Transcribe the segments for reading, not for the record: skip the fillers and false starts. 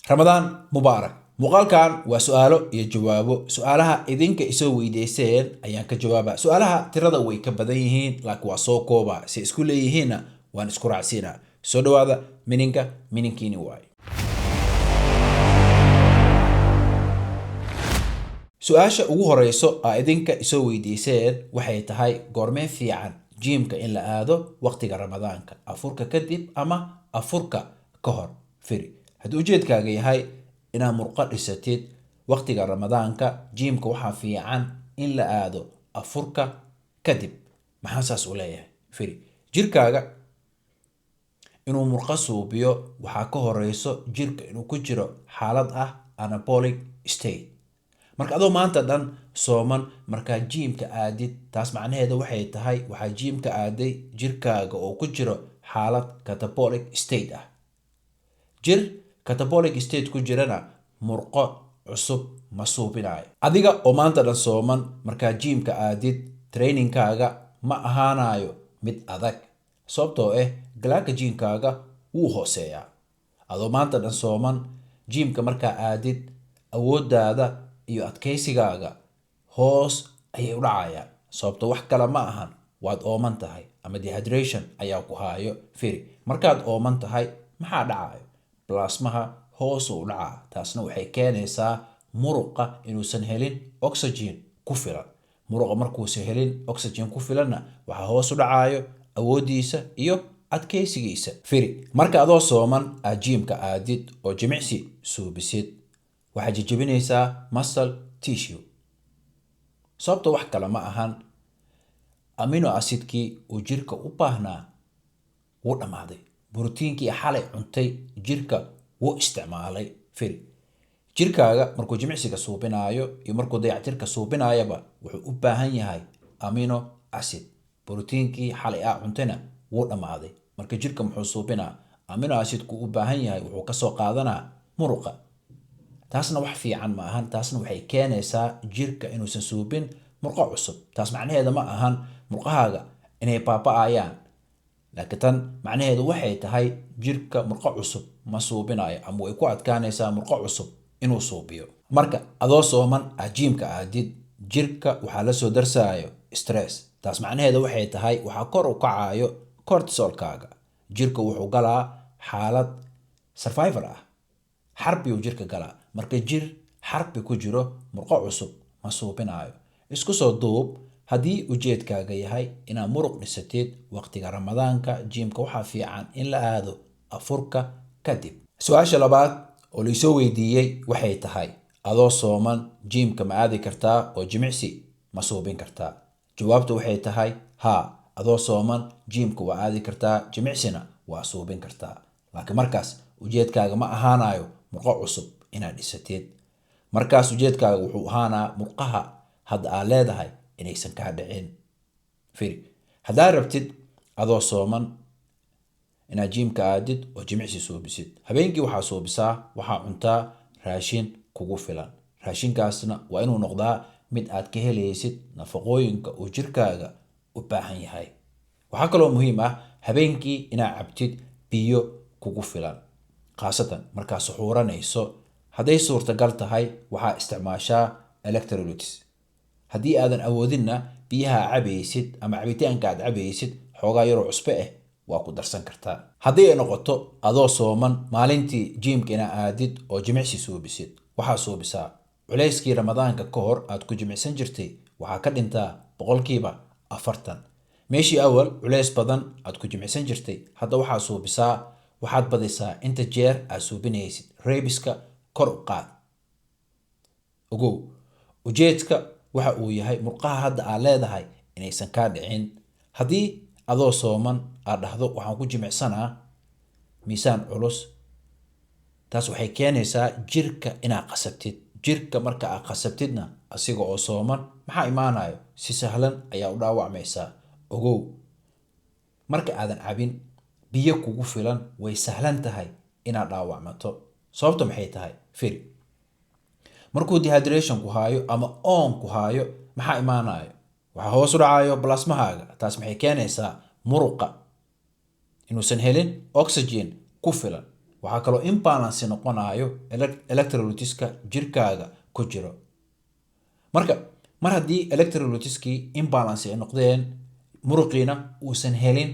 Ramadaan mubaarak. Muuqaalkan waa su-aalo iyo jawaabo. Su-aalaha idinka isoo weydiiseen ayaan ka jawaaba. Su-aalaha tirada way ka badan yihiin, laakiin waa soo kooba si isku leeyihiinna waan isku raacsiinaa. Soo dhawaada, mininka mininkiini waay. Su-aasha ugu horeyso aa idinka isoo weydiiseen waxay tahay: goormee fiican jiimka in la aado waqtiga Ramadaanka, afurka kadib ama afurka ka hor? Firi, haddii ujeedkaaga yahay inaad murqo dhisatid waqtiga Ramadaanka, jiimka waxaa fiican in la aado afurka kadib. Maxaa saas u leeyahay? Firi, jirkaaga inuu murqo suubiyo waxaa ka horeyso jirka inuu ku jiro xaalad ah anabolic state. Marka adoo maanta dhan sooman markaa jiimka aadid, taas macnaheeda waxay tahay waxaa jiimka aaday jirkaaga oo ku jiro xaalad catabolic state ah. Jir catabolic state ku jirana murqo cusub ma suubinayo. Adiga oo maanta dhan sooman markaa jiimka aadid, trainingkaaga ma ahaanayo mid adag, sababtoo ah glycogenkaaga wuu hooseeyaa. Adoo maanta dhan sooman jiimka markaa aadid, awooddaada iyo adkeysigaaga hoos ayay u dhacayaan, sababto wax kale ma ahan, waad ooman tahay ama dehydration ayaa ku haayo. Firi, markaad ooman tahay maxaa dhacayo? Plasmaha hoosuu u dhacaa. Taasna waxay keenaysaa muruqa inuusan helin oxygen ku filan. Muruqa markuusan helin oxygen ku filanna, waxaa hoos u dhacayo awooddiisa iyo adkeysigiisa. Firi, marka adoo sooman aad jiimka aadid oo jimicsi suubisid, waxaad jejebinaysaa muscle tissue, sababta wax kale ma ahan, amino acidkii uu jirka u baahnaa wuu dhammaaday, borotiinkii xalay cuntay jirka wuu isticmaalay. Firi, jirkaaga markuu jimicsiga suubinaayo iyo markuu dayactirka suubinaayaba wuxuu u baahan yahay amino acid. Borotiinkii xalay aa cuntayna wuu dhammaaday. Marka jirka muxuu suubinaa? Amino acidku u baahan yahay wuxuu kasoo qaadanaa muruqa. Taasna wax fiican ma ahan. Taasna waxay keenaysaa jirka inuusan suubin murqo cusub. Taas macnaheeda ma ahan murqahaaga inay baaba'ayaan, laakiin tan macnaheedu waxay tahay jirka murqo cusub ma suubinayo ama way ku adkaanaysaa murqo cusub inuu suubiyo. Marka adoo sooman aad jiimka aadid, jirka waxaa la soo darsaayo stress. Taas macnaheeda waxay tahay waxaa kor u kacayo cortisolkaaga. Jirka wuxuu galaa xaalad survivor ah, xarbiyuu jirka galaa. Marka jir xarbi ku jiro murqo cusub ma suubinayo. Isku soo duub, haddii ujeedkaaga yahay inaad muruq dhisatid waqtiga Ramadaanka, jiimka waxaa fiican in la aado afurka kadib. Su-aasha labaad oo laisoo weydiiyey waxay tahay: adoo sooman jiimka ma aadi kartaa oo jimicsi ma suubin kartaa? Jawaabtu waxay tahay haa, adoo sooman jiimka waa aadi kartaa, jimicsina waa suubin kartaa, laakiin markaas ujeedkaaga ma ahaanayo murqo cusub inaad dhisatid. Markaas ujeedkaaga wuxuu ahaanaa murqaha hadda aad leedahay inaysan kaa dhicin. Firi, haddaad rabtid adoo sooman inaad jiimka aadid oo jimicsi suubisid, habeenkii waxaa suubisaa, waxaa cuntaa raashin kugu filan. Raashinkaasna waa inuu noqdaa mid aad ka helaysid nafaqooyinka uu jirkaaga u baahan yahay. Waxaa kaloo muhiim ah habeenkii inaad cabtid biyo kugu filan, khaasatan markaa suxuuranayso. Hadday suurtagal tahay, waxaa isticmaashaa electrolytes. Haddii aadan awoodinna, biyaha cabaysid ama cabitaanka aad cabaysid xoogaa yaroo cusbe ah waa ku darsan kartaa. Haddii ay noqoto adoo sooman maalintii jiimka inaa aadid oo jimicsi suubisid, waxaa suubisaa culayskii Ramadaanka ka hor aad ku jimicsan jirtay waxaa ka dhintaa 40%. Meeshii awal culays badan aad ku jimicsan jirtay, hadda waxaa suubisaa, waxaad badisaa inta jeer aad suubinaysid, repska kor u qaad. Ogow, ujeedka waxa uu yahay murqaha hadda aad leedahay inaysan kaa dhicin. Haddii adoo sooman aad dhahdo waxaan ku jimicsanaa miisaan culus, taas waxay keenaysaa jirka inaad qasabtid. Jirka marka aad qasabtidna asiga oo sooman maxaa imaanayo? Si sahlan ayaa u dhaawacmaysaa. Ogow, marka aadan cabin biyo kugu filan, way sahlan tahay inaad dhaawacmato. Sababta maxay tahay? Firi, markuu dehydration ku haayo ama oon ku haayo, maxaa imaanayo? Waxaa hoos u dhacayo plasmahaaga. Taas maxay keenaysaa? Muruqa inuusan helin oxygen ku filan. Waxaa kaloo imbalance noqonayo electrolyteska jirkaaga ku jiro. Marka mar haddii electrolyteskii imbalance ay noqdeen, muruqiina uusan helin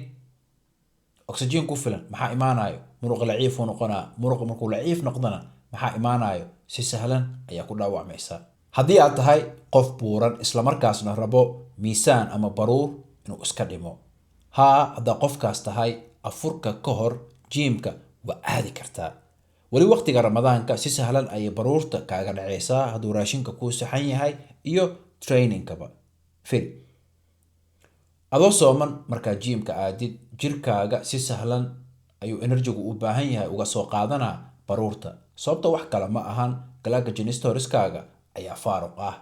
oxygen ku filan, maxaa imaanayo? Muruqa laciifuu noqonaa. Muruqa markuu laciif noqdana, maxaa imaanayo? Si sahlan ayaa ku dhaawacmaysa. Haddii aad tahay qof buuran, islamarkaasna rabo miisaan ama baruur inuu iska dhimo, haa, haddaa qofkaas tahay, afurka ka hor gymka waa aadi kartaa. Weli waqtiga Ramadaanka si sahlan ayay baruurta kaaga dhaceysaa hadduu raashinka kuu saxan yahay iyo trainingkaba. Firi, adoo sooman markaa gymka aadid, jirkaaga si sahlan ayuu energygu u baahan yahay uga soo qaadanaa baruurta. Sababta wax kale ma ahan, glycogen storeskaaga ayaa faaruq ah.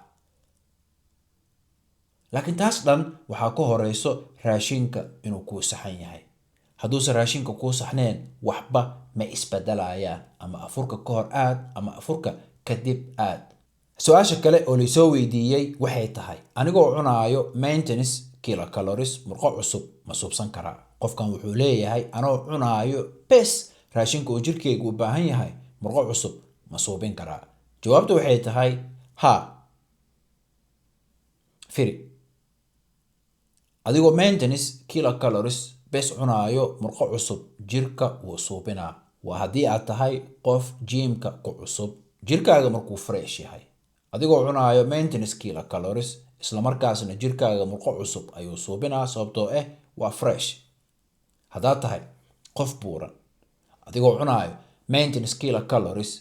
Laakiin taas dhan waxaa ka horeyso raashinka inuu kuu saxan yahay. Hadduusan raashinka kuu saxneen, waxba ma isbedelayaan, ama afurka ka hor aad ama afurka kadib aad. Su-aasha kale oo laisoo weydiiyey waxay tahay: anigoo cunaayo maintenance kilocalories, murqo cusub ma suubsan karaa? Qofkan wuxuu leeyahay, anoo cunaayo bes raashinka uu jirkeyga u baahan yahay, murqo cusub ma suubin karaa? Jawaabtu waxay tahay ha. Firi, adigoo maintenance kilocalories bes cunaayo, murqo cusub jirka wuu suubinaa. Waa haddii aad tahay qof gymka ku cusub. Jirkaaga markuu fresh yahay, adigoo cunaayo maintenance kilocalories, islamarkaasna jirkaaga murqo cusub ayuu suubinaa, sababtoo ah waa fresh. Haddaad tahay qof buuran, adigoo cunaayo maintenance kilocalories,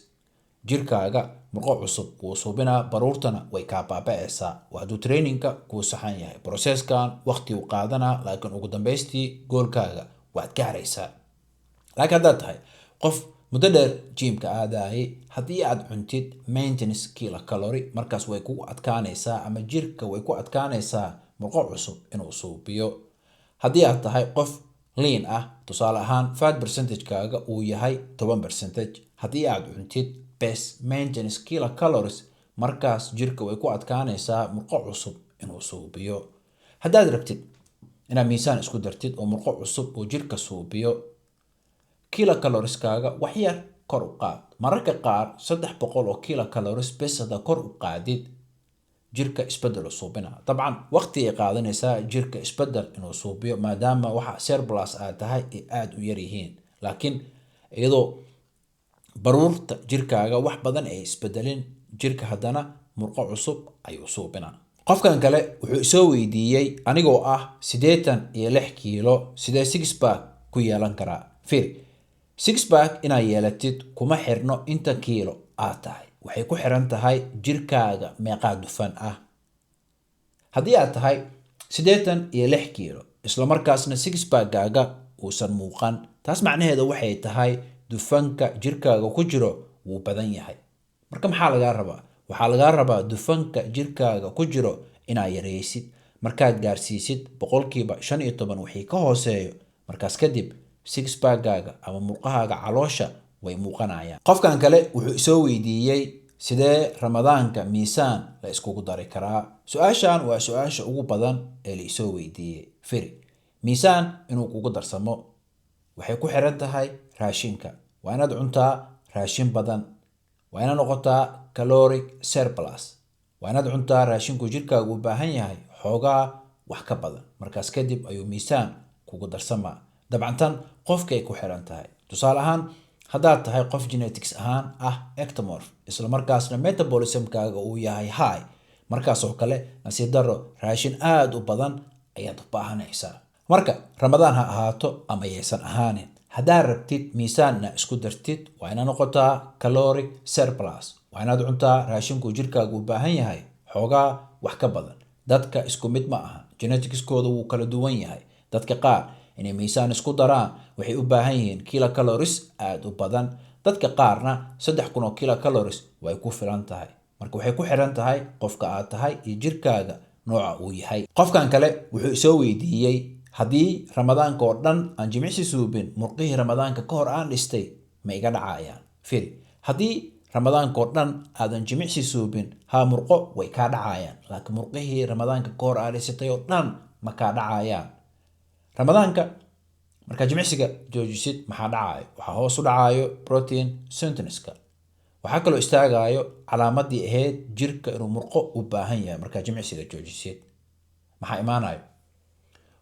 jirkaaga murqo cusub wuu suubinaa, baruurtana way kaa baaba'aysaa. Waa hadduu trainingka kuu saxan yahay. Processkan waqti uu qaadanaa, laakiin ugu dambaystii goalkaaga waad gaaraysaa. Laakiin haddaad tahay qof muddo dheer gymka aadayay, haddii aad cuntid maintenance kilocalorie, markaas way kugu adkaanaysaa ama jirka way ku adkaanaysaa murqo cusub inuu suubiyo. Haddii aad tahay qof lean ah, tusaale ahaan fat percentage-kaaga uu yahay 10 percentage, haddii aad cuntid bes maintenance kilocalories, markaas jirka way ku adkaanaysaa murqo cusub inuu suubiyo. Haddaad rabtid inaad miisaan isku dartid oo murqo cusub oo jirka suubiyo, kilocalorieskaaga wax yar kor u qaad. Mararka qaar 300 oo kilocalories bes haddaa kor u qaadid, jirka isbedel u suubina. Dabcan waqti ay qaadanaysaa jirka isbedel inuu suubiyo, maadaama waxa surplus aad tahay ay aada u yar yihiin. Laakiin iyadoo baruurta jirkaaga wax badan ay isbedelin, jirka haddana murqo cusub ayuu suubinaa. Qofkan kale wuxuu isoo weydiiyey: anigoo ah 86 kiilo, sidee six pack ku yeelan karaa? Fir, six pack inaad yeelatid kuma xirno inta kiilo aad tahay. Waxay ku xiran tahay jirkaaga meeqaa dufan ah. Haddii aad tahay 86 kiilo, islamarkaasna six packgaaga uusan muuqan, taas macnaheeda waxay tahay dufanka jirkaaga ku jiro wuu badan yahay. Marka maxaa lagaa rabaa? Waxaa lagaa rabaa dufanka jirkaaga ku jiro inaad yareysid. Markaad gaarsiisid 15% wixii ka hooseeyo, markaas kadib six packgaaga ama murqahaaga caloosha way muuqanayaan. Qofkan kale wuxuu isoo weydiiyey: sidee Ramadaanka miisaan la iskugu dari karaa? Su-aashan waa su-aasha ugu badan ee la isoo weydiiyey. Firi, miisaan inuu kugu darsamo waxay ku xiran tahay raashinka. Waa inaad cuntaa raashin badan, waa inaad noqotaa caloric surplus, waa inaad cuntaa raashinku jirkaagu u baahan yahay xoogaa wax ka badan. Markaas kadib ayuu miisaan kugu darsamaa. Dabcan tan qofkay ku xiran tahay. Tusaale ahaan, haddaad tahay qof genetics ahaan ah ectomorph, islamarkaasna metabolismkaaga uu yahay high, markaas oo kale nasiib daro raashin aada u badan ayaad u baahanaysaa. Marka Ramadaan ha ahaato ama yaysan ahaanin, haddaad rabtid miisaanna isku dartid, waa inaad noqotaa caloric surplus, waa inaad cuntaa raashinku jirkaagu u baahan yahay xoogaa wax ka badan. Dadka isku mid ma aha, geneticskooda wuu kala duwan yahay. Dadka qaar inay miisaan isku daraan waxay u baahan yihiin kilocalories aada u badan, dadka qaarna 3000 oo kilocalories way ku filan tahay. Marka waxay ku xiran tahay qofka aad tahay iyo jirkaaga nooca uu yahay. Qofkan kale wuxuu isoo weydiiyey: haddii Ramadaanka oo dhan aan jimicsi suubin, murqihii Ramadaanka ka hor aan dhistay ma iga dhacayaan? Firi, haddii Ramadaanka oo dhan aadan jimicsi suubin, haa, murqo way kaa dhacayaan, laakiin murqihii Ramadaanka ka hor aad dhisatay oo dhan ma kaa dhacayaan. Ramadaanka Markaa jimicsiga joojisid, maxaa dhacayo? Waxaa hoos u dhacayo protein synthesiska. Waxaa kaloo istaagayo calaamadii ahayd jirka inuu murqo u baahan yahay. Markaa jimicsiga joojisid, maxaa imaanayo?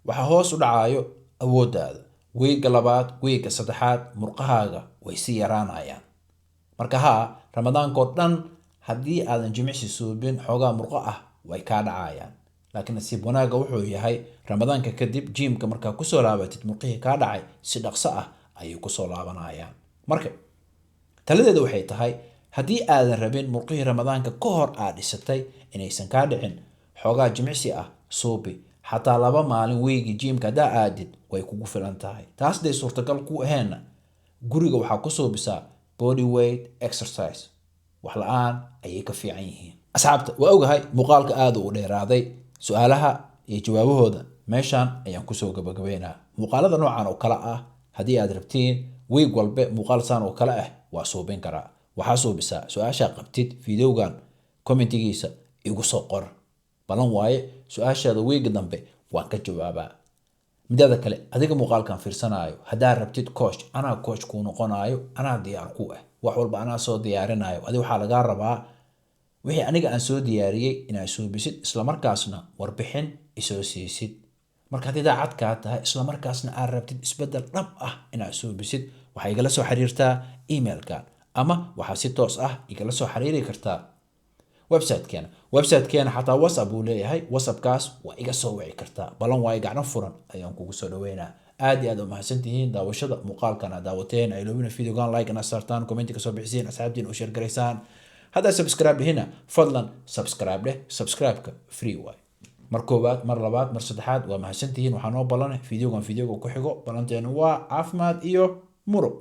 Waxaa hoos u dhacayo awooddaada. Wiigga labaad, wiigga saddexaad, murqahaaga way sii yaraanayaan. Marka haa, Ramadaankoo dhan haddii aadan jimicsi suubin, xoogaa murqo ah way kaa dhacayaan. Laakiin nasiib wanaagga wuxuu yahay, Ramadaanka kadib gymka markaa kusoo laabatid, murqihii kaa dhacay si dhaqso ah ayay kusoo laabanayaan. Marka taladeeda waxay tahay, haddii aadan rabin murqihii Ramadaanka ka hor aad dhisatay inaysan kaa dhicin, xoogaa jimicsi ah suubi. Xataa 2 maalin weygii gymka haddaa aadid, way kugu filan tahay taas. Day suurtagal ku aheenna, guriga waxaa ku suubisaa body weight exercise. Wax la-aan ayay ka fiican yihiin. Asxaabta, waa ogahay muuqaalka aada u dheeraaday. Su-aalaha iyo jawaabahooda meeshaan ayaan kusoo gabagabeynaa. Muuqaalada noocan oo kale ah haddii aad rabtiin, week walbe muuqaal saan oo kale ah waa suubin karaa. Waxaa suubisaa, su-aashaa qabtid videogan commentigiisa igu soo qor. Balan waaye, su-aashaada weega dambe waan ka jawaabaa. Midaada kale, adiga muuqaalkan fiirsanaayo, haddaa rabtid coach, anaa coach kuu noqonaayo, anaa diyaar ku ah. Wax walba anaa soo diyaarinayo. Adi waxaa lagaa rabaa wixii aniga aan soo diyaariyey inaad suubisid, islamarkaasna warbixin isoo siisid. Marka haddii daacad kaa tahay, islamarkaasna aad rabtid isbeddel dhab ah inaad suubisid, waxaa igala soo xiriirtaa emailkan ama waxaa si toos ah igala soo xiriiri kartaa websitekeena. Websitekeena xataa WhatsApp uu leeyahay. WhatsAppkaas waa iga soo wici kartaa. Balan waayo, gacno furan ayaan kugu soo dhaweynaa. Aad iyo aad u mahadsantihiin daawashada muuqaalkan aad daawateen. Ayloobina videogan like inaad saartaan, commenti kasoo bixisiin, asxaabtiin u share garaysaan. Haddaa subscribe dhihina, fadlan subscribe dheh. Subscribe-ka free waay. Mar koowaad, mar labaad, mar saddexaad, waa mahadsantihiin. Waxaa noo ballan videogan videoga ku xigo. Ballanteenu waa caafimaad iyo muruq.